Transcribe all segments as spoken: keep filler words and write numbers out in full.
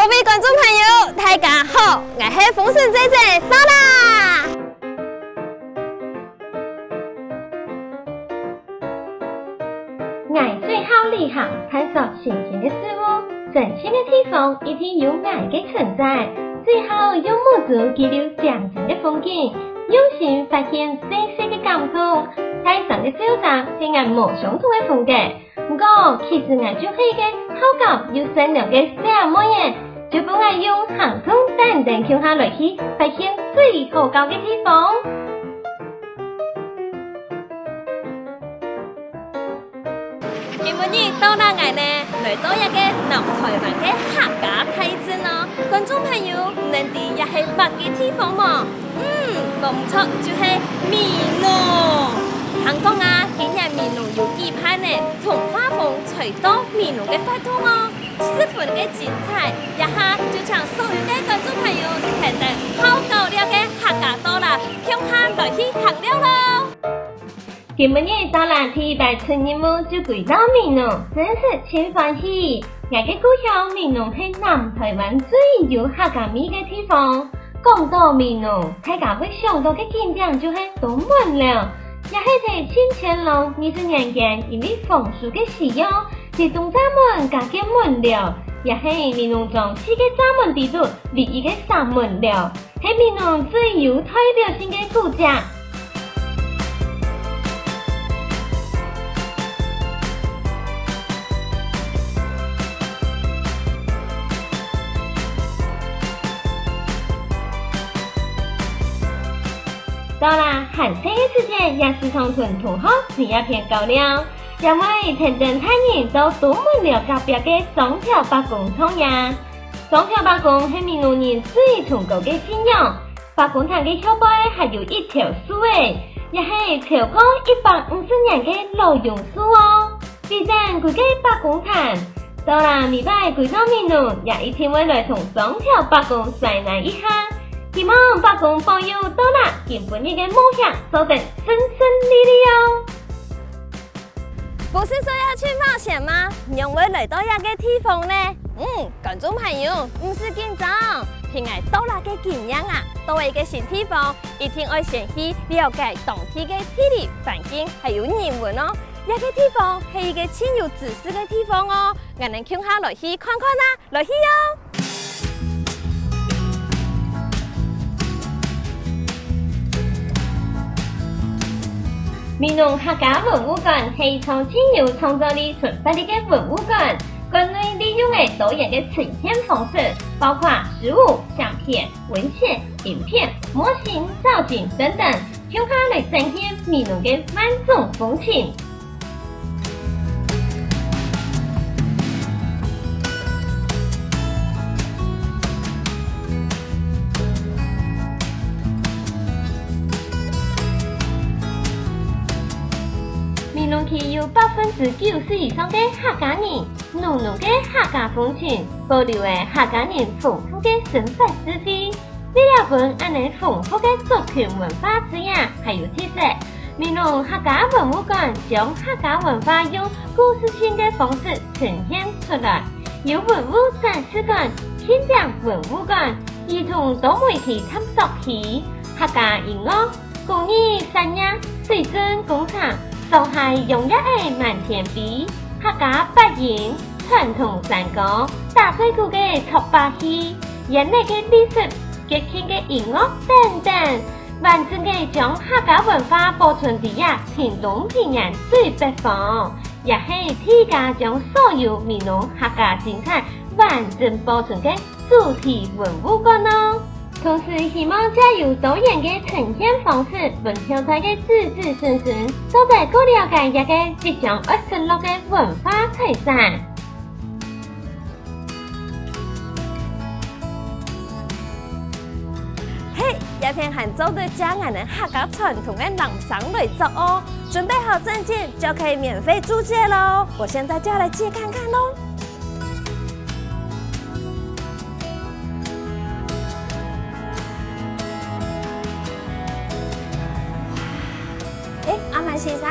各位觀眾朋友，大家好，𠊎係風神姐姐，到啦！𠊎最好旅行，探索新鮮个事物，全新个地方一定有𠊎个存在。最好用目珠記錄靚靚个風景，用心發現細細个感動。大山个笑聲係𠊎無相同个風格。 毋過，其實𠊎就係一個好搞又善良个小妹仔，就分𠊎用行動帶等共下來去發現最好搞个地方。今晡日到哪位呢？來到這個南臺灣个客家大鎮哦！觀眾朋友，你等知這係麼个地方無？ 嗯，無毋著，就係美濃。聽講啊，今年美濃有舉辦呢桐花紅彩稻美濃个活動哦，十分个精彩。這下就請所有个觀眾朋友跈等好搞尞个客家到啦，共下來去行尞囉！ 今晡日到啦第一擺出任務就歸到美濃，真實盡歡喜！𠊎个故鄉美濃係南臺灣最有客家味个地方。講到美濃，大家會想到个景點就係東門了。這係在清乾隆二十年間，因為風水个需要，在東正門加建門了。這係美濃庄四個正門裡肚唯一个正門了。 係美濃最有代表性个古蹟。到啦，還細个時節，也時常同同學在這片搞尞，也會跈等大人到東門寮隔壁个雙條伯公囥尞。 雙條伯公係美濃人最崇高个信仰。伯公壇个後背還有一條樹仔，也係超過一百五十年个老榕樹哦。圍等歸个伯公壇，到啦每擺歸到美濃，也一定會來同雙條伯公司奶一下。希望伯公保佑到啦今晡日个冒險做得順順利利哦！ 不是說要去冒險嗎？仰會來到這個地方呢？嗯，觀眾朋友，毋使緊張，憑𠊎到啦个經驗啊，到一個新地方，一定愛先去了解當地个地理環境還有人文哦。這個地方係一個盡有知識个地方哦，𠊎等共下來去看看啊！ 來去哦！美濃客家文物館係一座盡有創造力、存活力个文物館，館內利用了多元个呈現方式，包括書物、相片、文獻、影片、模型、造景等等，共下來展現美濃个萬種風情。 美濃區有百分之九十以上个客家人，濃濃个客家風情，保留了客家人豐富个生活智慧。 為了分恁呢豐富个族群文化資源還有特色，美濃客家文物館將客家文化用故事性个方式呈現出來，有文物展示館、慶典文物館、兒童多媒體探索區、客家音樂、工藝產業、水圳工廠、上海揚葉个滿天飛、客家八音、傳統山歌、打嘴鼓个嗙把戲、 煙火个歷史、節慶个音樂等等，完整个將客家文化保存在這屏東平原最北方，也係第一家將所有美濃客家精彩完整保存个主題文物館哦。同時，希望藉由多元个呈現方式，分後代个子子孫孫，做得過了解這個即將愛失落个文化財產。 嘿，這片還做得借𠊎等客家傳統个南聲來著哦！準備好證件，就可以免費租借囉！我現在就要來借看看囉。欸，阿滿先生，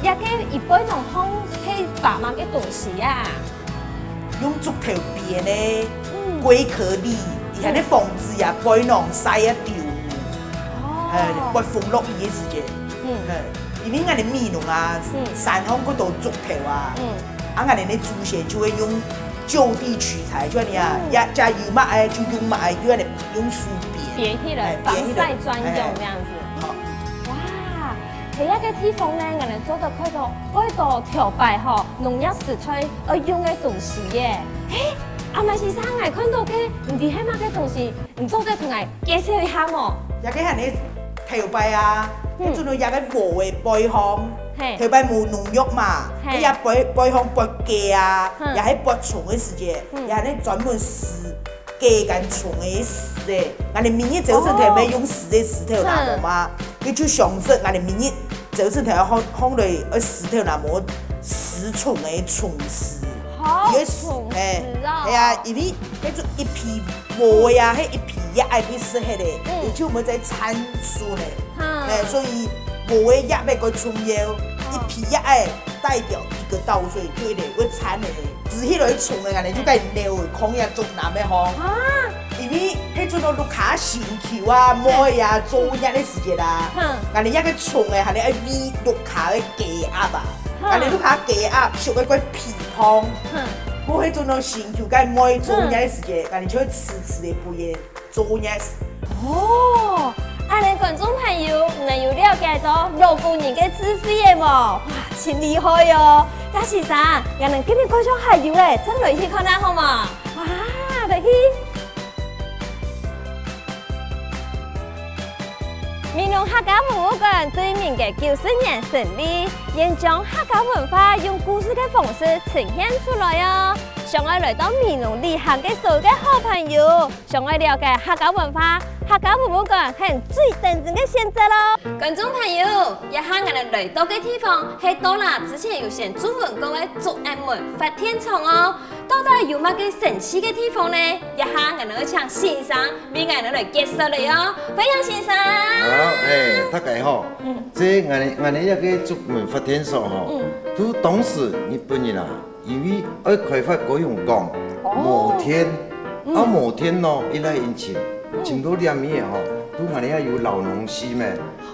這個一背囊項係擺麼个東西啊？ 用竹頭編个呢。嗯，龜殼綠，佢還个房子啊，背囊曬啊丟，哦，哎，發風落雨个時節，嗯，哎，因為𠊎等美濃啊，嗯，山項較多竹頭啊，嗯，啊，𠊎等个祖先就會用就地取材，就恁樣啊，嗯，也，也有麼个就用麼个，就恁樣用樹編，編起來，哎，編起來，防曬專用哎，這樣子。好。哇， 這个地方呢，𠊎等做得看到，蓋多頭擺吼，農業時代愛用个東西耶。嘿，阿麥先生，𠊎看到个，毋知係麼个東西，你做得同𠊎介紹一下無？這个還係頭擺啊，嗯，該陣个這个禾个背項，嘿，頭擺無農藥嘛，嘿，該也背，背項發雞啊，嗯，也係發蟲个時節，嗯，也係專門施 雞跟蟲个屎仔，𠊎等每日朝晨頭愛用屎仔屎頭啦，嗯，無嘛？佢就想說，𠊎等每日朝晨頭愛放，放落愛屎頭啦，無屎蟲个蟲屎。好，佢个屎，蟲屎哦。哎，係啊，因為該種一皮禾仔啊，係一皮葉愛被食忒个，嗯，佢就毋會再產卵呢。嗯。哎，所以禾仔葉仔个重要，嗯，一皮葉仔代表一个稻穗，對咧，會產个。 直起來蟲个，𠊎等就該留个空也種南个吼。啊。因為該陣个綠卡星球啊，妹啊，做嘢个時節啦，嗯，𠊎等這个蟲个，還愛餵綠卡个雞鴨啊，嗯，𠊎等綠卡雞鴨，食个該肥胖，嗯，過該陣个星球該妹做嘢个時節，𠊎等就會痴痴个不言。 做yes。哦，恁呢觀眾朋友，你等有了解到老古人个智慧个無？哇，真厲害哦！該先生，𠊎等今日觀眾還有咧，正來去看下好無？哇，來去！美濃客家文物館對民國九十年成立，也將客家文化用故事个方式呈現出來哦。想愛來到美濃旅行个所有个好朋友， 想愛了解客家文化，客家文物館係最頂真个選擇囉。觀眾朋友，這下𠊎等來到个地方係到啦之前有先注文過个竹仔門發電廠哦。到底有麼个神奇个地方呢？這下𠊎等愛請先生為𠊎等來解說了喲。歡迎先生。好，哎，大家好。嗯。這𠊎等，𠊎等這个竹門發電所吼，嗯，都當時日本人啊， 因為愛開發高雄港，哦，無電，嗯，啊無電咯，一來引擎，嗯，尋到這面个吼，都𠊎等也有老農事咩，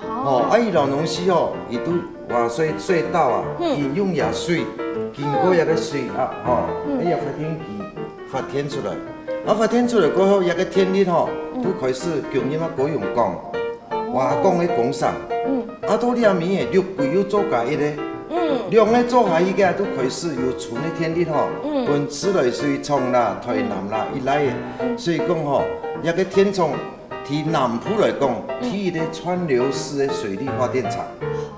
哦，吼，啊佢老農事吼，佢都挖水，水道啊，嗯，佢用這水，經過這个水啊，吼，嗯，啊這發電機發電出來，啊發電出來過後，這个電力吼，嗯，都開始供應啊高雄港。 華港个工廠，嗯，啊到這面个六龜又做加一个，嗯，兩个做下去个都開始有賰个電力吼，嗯，分自來水廠啦、台南啦，嗯，一來个，嗯，所以講吼，這个電廠對南部來講，嗯，第一个串流式个水力發電廠。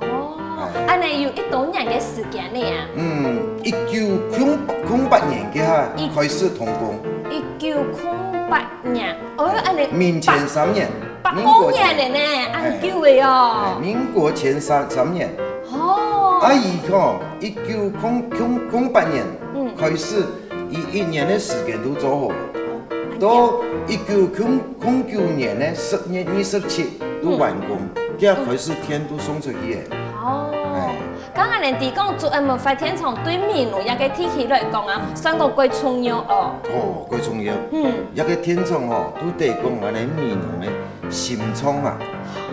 哦，哎，恁呢有幾多年个時間了啊？嗯，一九空空八年个哈，一，開始動工。一九空八年，哦，恁呢，民國三年。 百，百過年了呢，恁久了哦。哎，民國前三，三年。哦。啊佢吼，一九空，空，空八年，嗯，開始，佢一年个時間都做好了。哦，到一九空，空九年个十月二十七都完工，嗯，這開始電都送出去个。哦。哎。 該恁呢知講竹仔門發電廠對美濃這个地區來講啊，算講蓋重要哦。哦，蓋重要。嗯。這个電廠吼，都得講𠊎等美濃个心臟啊。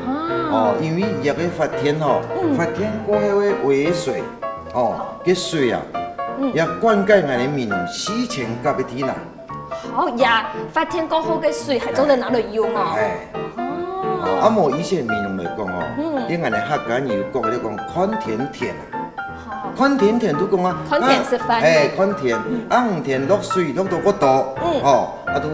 啊。哦，因為這个發電吼，嗯，發電過後个尾水，哦，好，个水啊，嗯，也灌溉𠊎等美濃四千甲个地泥。 好，這發電過後个水還做得拿來用哦。哎。哦。啊無以前美濃來講哦，嗯，對𠊎等客家人有講，就講看天田啊。好。看天田都講啊，看天食飯。啊，哎，看天，嗯，啊，雨天落水落到過多，嗯，吼，啊都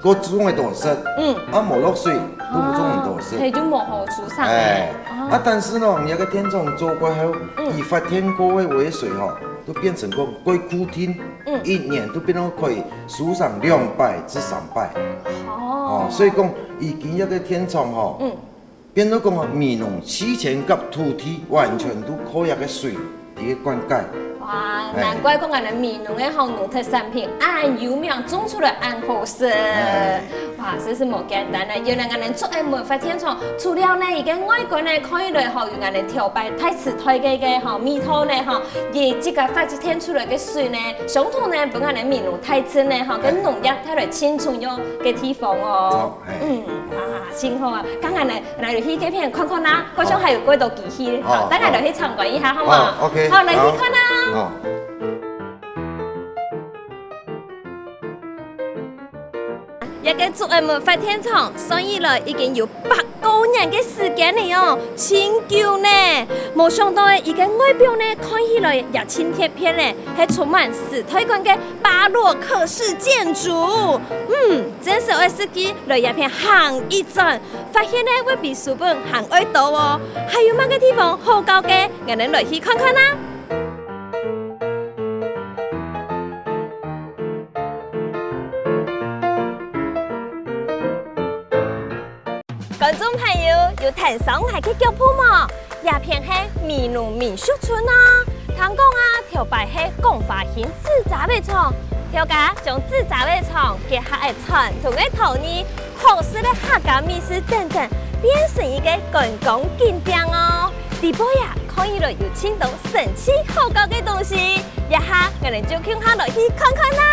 過種个多食，嗯，啊無落水都無種很多食。啊，嘿，就無好收成。哎，啊，啊但是呢，你該个電廠做過後，嗯，佢發電過个尾水吼，都變成講過固定。 嗯，一年都變到可以收成兩擺至三擺。哦。哦，所以講，佢今這个電廠吼，嗯，變到講啊，美濃四千甲土地完全都靠這个水來灌溉。哇，啊，難怪講𠊎等美濃个吼農特產品恁有名，種出來恁好食。哇，真係無簡單呢！原來𠊎等竹仔文發電廠除了呢，佢个外觀呢看起來吼有𠊎等頭擺大池台个个吼味道呢吼，佢自家發電出來个水呢，相同呢分𠊎等美濃大圳呢吼，个農業帶來盡重要个地方哦。嗯，啊，真好啊！剛剛呢，來去該片看看啦，好像還有幾多機器，好，等下來去參觀一下，好無？好，OK，好，來去看啦。好。 這个竹仔文發電廠算起來已經有百過年个時間了哦，盡久呢！無想到佢个外表呢，看起來也盡特別呢，係充滿時代感个巴洛克式建築。嗯，真係愛實際來這片行一轉，發現呢會比書本還愛多哦。還有麼个地方好搞个？𠊎等來去看看啊！ 觀眾朋友，有跈上𠊎个腳步無？這片係美濃民宿村哦。聽講啊，頭擺係光華興紙遮仔廠，頭家將紙遮仔廠結合个傳統个陶藝、好食个客家美食等等，變成一个觀光景點哦。裡背啊，看起來有盡多神奇好搞个東西，這下𠊎等就共下來去看看啦！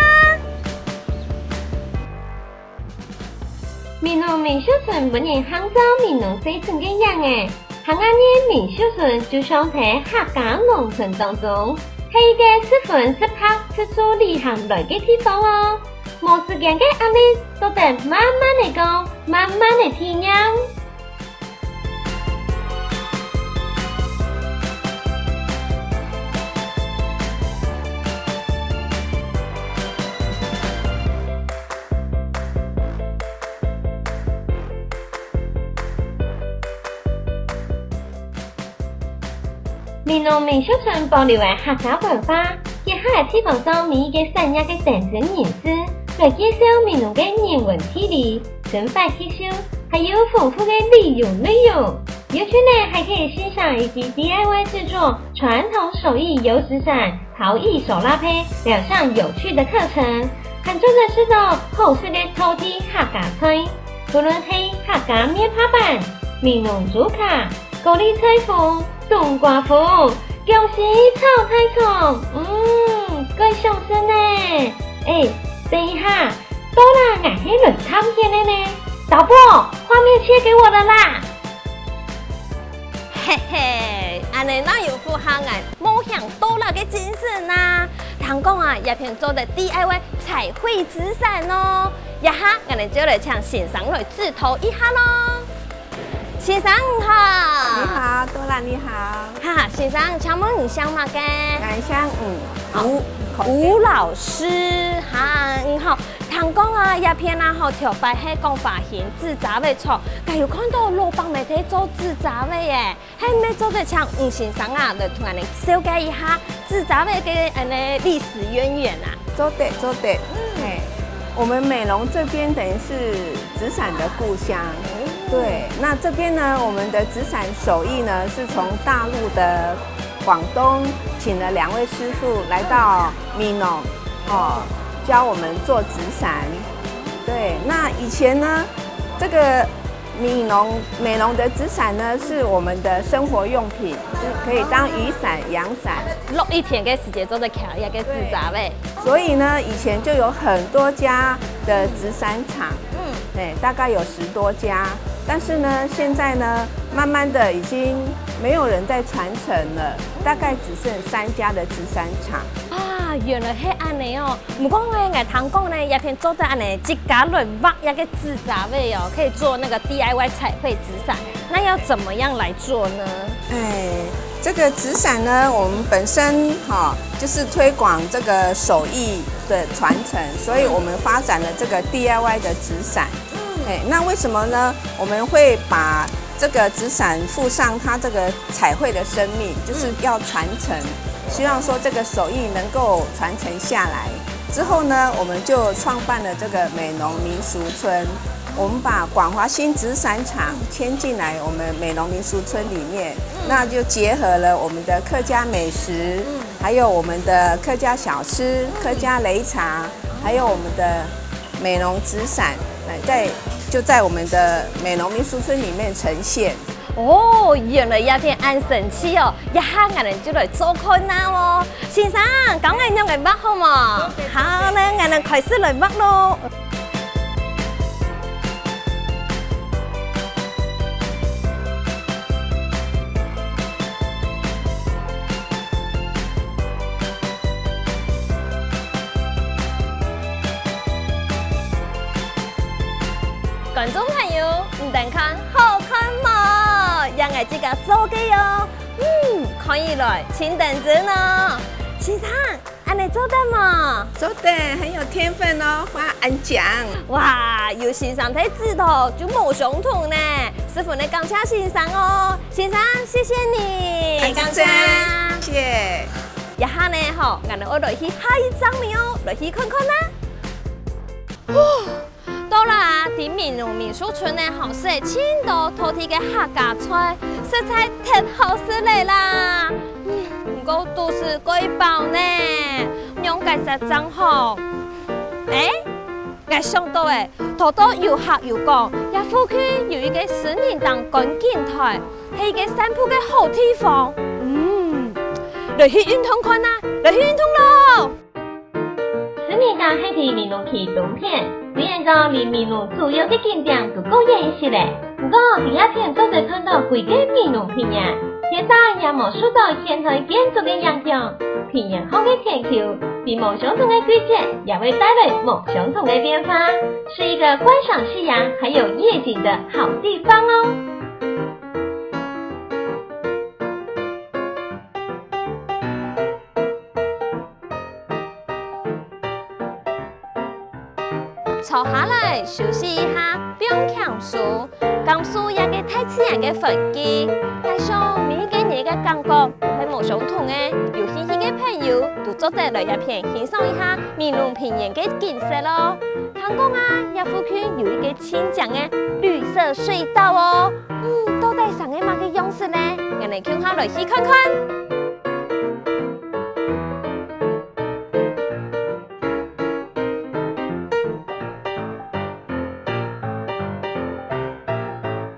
美濃民宿村分人喊做美濃細鎮个影仔，行啊入民宿村就像在客家農村當中，係一个十分適合自助旅行來个地方哦。無時間个壓力，做得慢慢个講，慢慢个體驗。 美濃民宿村保留个客家文化，結合个地方上每一个產業个頂層人士，來介紹美濃个人文地理、生活習俗，還有豐富个旅遊內容。遊客呢還可以欣賞以及D I Y製作傳統手藝油紙傘、陶藝手拉胚，兩項有趣的課程，還做得食到好食个道地客家菜，無論係客家面帕粄、美濃豬腳、高麗菜封、冬瓜封、薑絲炒大腸，嗯，蓋想食呢！哎，等一下，到啦，𠊎係來探險个呢！導播，畫面切給我了啦！ 嘿嘿，恁呢哪有符合𠊎冒險到哪个精神啊？聽講啊，這片做得D I Y彩繪紙傘哦。這下，𠊎等就來請先生來指導一下咯。先生你好。你好，多拉你好。哈，先生，請問你姓麼个？𠊎姓吳，吳，吳老師，哈，你好。聽講啊，這片啊，吼，頭擺係講華興紙遮仔廠，𠊎有看到老伯姆在做紙遮仔耶。 係毋係做得請吳先生啊，來同𠊎等紹介一下紙遮仔个恁呢歷史淵源啊？做得，做得。嘿，我們美濃這邊等於是紙傘的故鄉。對，那這邊呢，我們的紙傘手藝呢，是從大陸的廣東請了兩位師傅來到美濃，哦，教我們做紙傘。對，那以前呢，這個 美濃，美濃的紙傘呢，是我們的生活用品，就是可以當雨傘、陽傘。落雨天个時節做得擎這个紙遮仔。所以呢，以前就有很多家的紙傘廠，嗯，哎，大概有十多家。但是呢，現在呢，慢慢的已經沒有人在傳承了，大概只剩三家的紙傘廠。啊，原來係恁呢哦！ 毋過呢，𠊎聽講呢，這片做得恁呢自家來畫這个紙遮仔哦，可以做那個D I Y彩繪紙傘，那要怎麼樣來做呢？哎，這個紙傘呢，我們本身哈，就是推廣這個手藝的傳承，所以我們發展了這個D I Y的紙傘。哎，那為什麼呢？我們會把這個紙傘附上它這個彩繪的生命，就是要傳承，希望說這個手藝能夠傳承下來。之後呢，我們就創辦了這個美濃民俗村。我們把廣華興紙傘廠遷進來我們美濃民俗村裡面，那就結合了我們的客家美食，還有我們的客家小吃、客家擂茶，還有我們的美濃紙傘，呃，在，就在我們的美濃民俗村裡面呈現。哦，原來這片恁神奇哦！這下𠊎等就來做看啊哦。先生，教𠊎仰仔畫好無？好，來，𠊎等開始來畫囉。 觀眾朋友，你等看好看無？這𠊎自家做个哦。嗯，看起來盡當真哦。先生，恁仔做得無？做得，很有天分哦，畫恁靚。哇，有先生在指導就無相同呢。十分个感謝先生哦。先生，謝謝你。感謝，感謝。謝謝。這下呢，吼，𠊎等愛來去下一張了哦，來去看看啊。 到啦，在美濃民俗村呢，吼，食盡多道地个客家菜，實在忒好食了啦！嗯，毋過肚屎蓋飽呢，仰結煞正好？欸，𠊎想到欸，頭到有客有講，這附近有一個十年當觀景臺，係一個散步个好地方。嗯，來去運動看啊，來去運動囉！ 十年街係在美濃區東片，雖然講離美濃主要个景點都過遠一息咧，毋過在這片做得看到歸個美濃平原，絕對也無受到現代建築个影響。平原項个天氣，在無相同个季節，也會帶來無相同个變化，是一個觀賞夕陽還有夜景的好地方哦。 坐下來休息一下，放輕鬆，感受這個大自然个環境。𠊎想每一個人个感覺都係無相同个，有興趣个朋友都做得來這片欣賞一下美濃平原个景色囉。聽講啊，這附近有一個盡靚个綠色隧道哦。嗯，到底生个麼个樣式呢？𠊎等共下來去看看。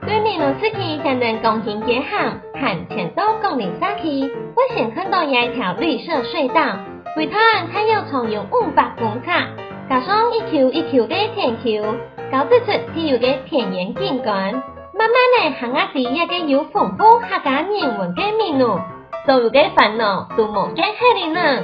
對美濃市區行等光興街巷，行前到光臨社區，會先看到有一條綠色隧道，規段大約長有五百公尺，加上一坵一坵个天坵，交織出特有个田園景觀。慢慢仔行啊，知這個有豐富客家人文个美濃，所有个煩惱都無結忒哩呢。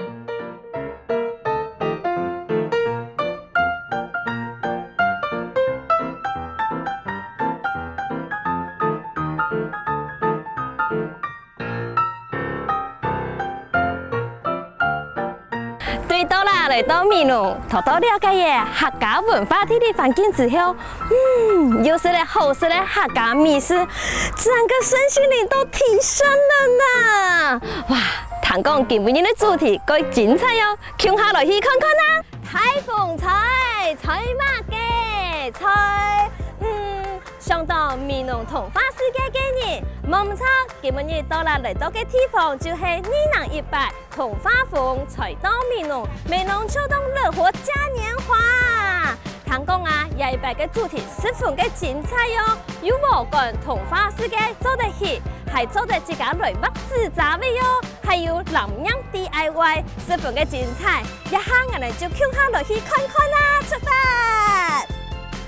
對到啦，來到美濃，頭到了解个客家文化地理環境之後，嗯，又食了好食个客家美食，整個身心靈都提升了呢！哇，聽講今晡日个主題蓋精彩哦，共下來去看看啊！大風菜，菜麼个？菜，嗯，想到美濃桐花世界个人，無毋著，今晡日到啦來到个地方就係二零一八 桐花紅，菜到美濃，美濃秋冬樂活嘉年華。聽講啊，這一擺个主題十分个精彩哦，有禾稈桐花世界做得去，還做得自家來畫紙遮仔哦，還有藍染D I Y，十分个精彩。這下𠊎等就共下來去看看啊，出發！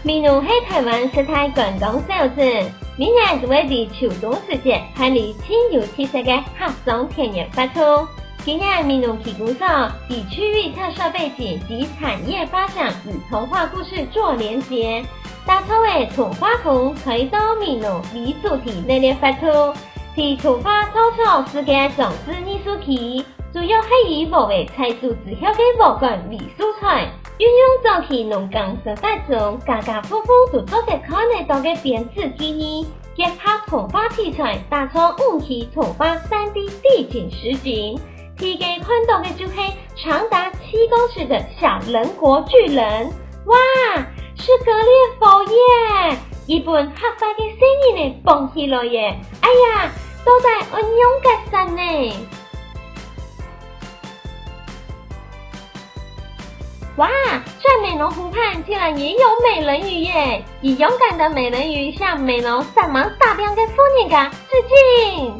美濃係臺灣十大觀光小鎮，每年都會在秋冬時節辦理盡有特色个客庄田園活動。 今年美濃區公所以區域特色背景及產業發展與桐花故事做連結，打造个桐花紅菜到美濃為主題系列活動，在桐花創造世界裝置藝術區，主要係以禾仔採收之後个禾稈為素材，運用早期農耕生活中家家戶戶都做得看得到个編織技藝，結合桐花題材，打造五K桐花三D地景實景。 第一個看到个就係長達七公尺个小人國巨人。哇，係格列佛耶！一般嚇壞个細人仔蹦起來耶！哎呀，到底愛仰結煞呢？哇，這美濃湖畔竟然也有美人魚耶！以勇敢的美人魚向美濃煞猛打拚个婦人家致敬！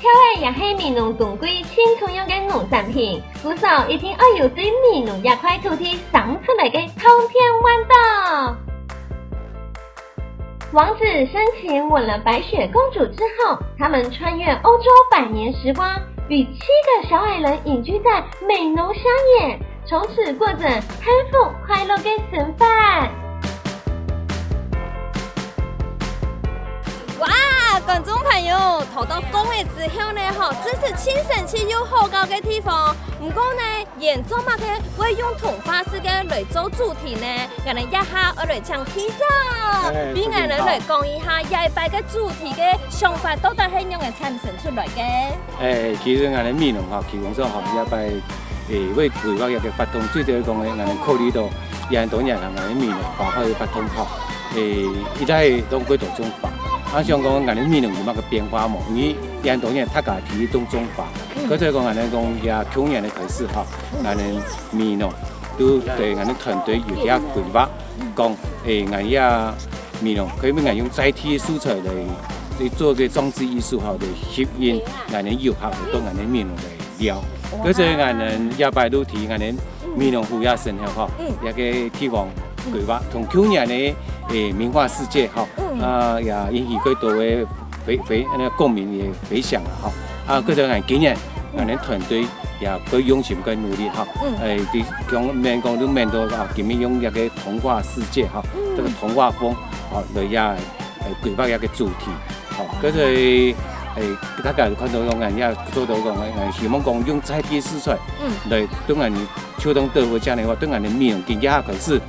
豆仔也係美濃當季盡重要个農產品，故所一定愛有對美濃這塊土地生出來个豆仔味道。 王子深情吻了白雪公主之後，他們穿越歐洲百年時光，與七個小矮人隱居在美濃鄉野，從此過著幸福快樂的生活。哇，觀眾朋友，頭到講个之後呢，吼，真係盡神奇又好搞个地方。毋過呢， 演奏麼个會用桐花事件來做主題呢？𠊎等這下愛來請記者，哎，為𠊎等來講一下這一擺个主題个想法到底係仰仔產生出來个。哎，其實𠊎等美濃吼，基本上吼，這擺，哎，為規劃這个活動，最主要講呢，𠊎等考慮到，也很多年來，𠊎等美濃花卉个活動吼，哎，一直係當過多種花。啊，想講𠊎等美濃有麼个變化無？因為也很多年大家提議種種花， 嗯。故所講，𠊎等講，也舊年个開始吼，嗯。𠊎等美濃都對𠊎等團隊有這規劃，嗯。講，哎，𠊎也美濃可以𠊎用在地素材來，來做个裝置藝術吼，來吸引𠊎等遊客來到𠊎等美濃來尞。哇。故所𠊎等這擺都提𠊎等美濃湖也生態吼，嗯。這个地方規劃，嗯。同舊年个，哎，名畫世界吼，嗯。啊，也引起過多个 回，回，那個共鳴也回響了哈。啊，故所𠊎今年，嗯。𠊎等團隊也過用心、過努力哈。嗯。哎，就講，免講都免到啊，今年用這个桐花世界哈，嗯。這个桐花風，哦，來也，哎，規劃一个主題，哦，哦。故所，哎，大家看到講，𠊎也做到講，哎，希望講用在地素材，嗯。來對𠊎 秋冬豆腐醬个話，對𠊎等美濃今下開始，哦。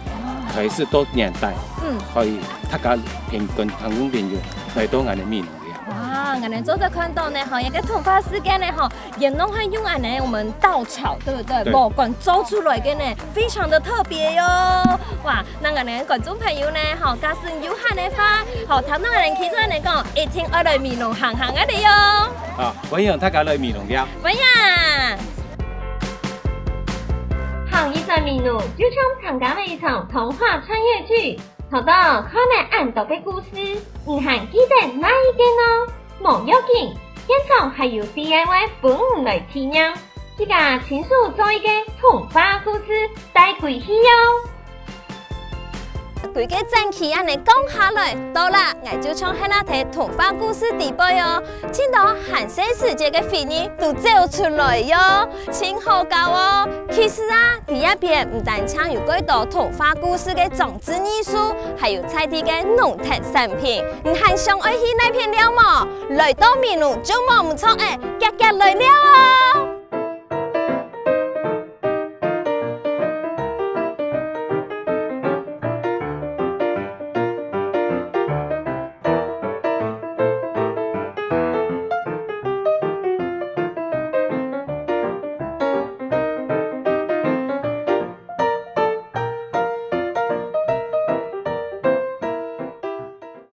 開始到年底，嗯。可以大家平均，聽眾朋友來到𠊎等美濃个。哇，𠊎等做得看到呢，吼，一个桐花事件呢，吼，也攏係用𠊎等我們稻草，對不對？對。禾稈做出來个呢，非常的特別喲。哇，那𠊎等觀眾朋友呢，吼，假使有閒个話，吼，聽到𠊎等記者恁仔講，一定愛來美濃行行仔个喲。啊，歡迎大家來美濃尞。歡迎。 行一轉美濃，就像參加了一場桐花穿越劇。頭到看了恁多个故事，你還記得哪一个呢？無要緊，現場還有D I Y分你來體驗，自家親手做一个桐花故事，帶歸去喲。 歸个展區恁仔講下來，到啦，𠊎就像係那垤桐花故事裡背哦，盡多還細時節个回憶都走出來喲，盡好搞哦。其實啊，在這片毋單淨有幾多桐花故事个裝置藝術，還有在地个農特產品。你還想愛去哪片尞無？來到美濃就無毋著仔，遽遽來尞哦！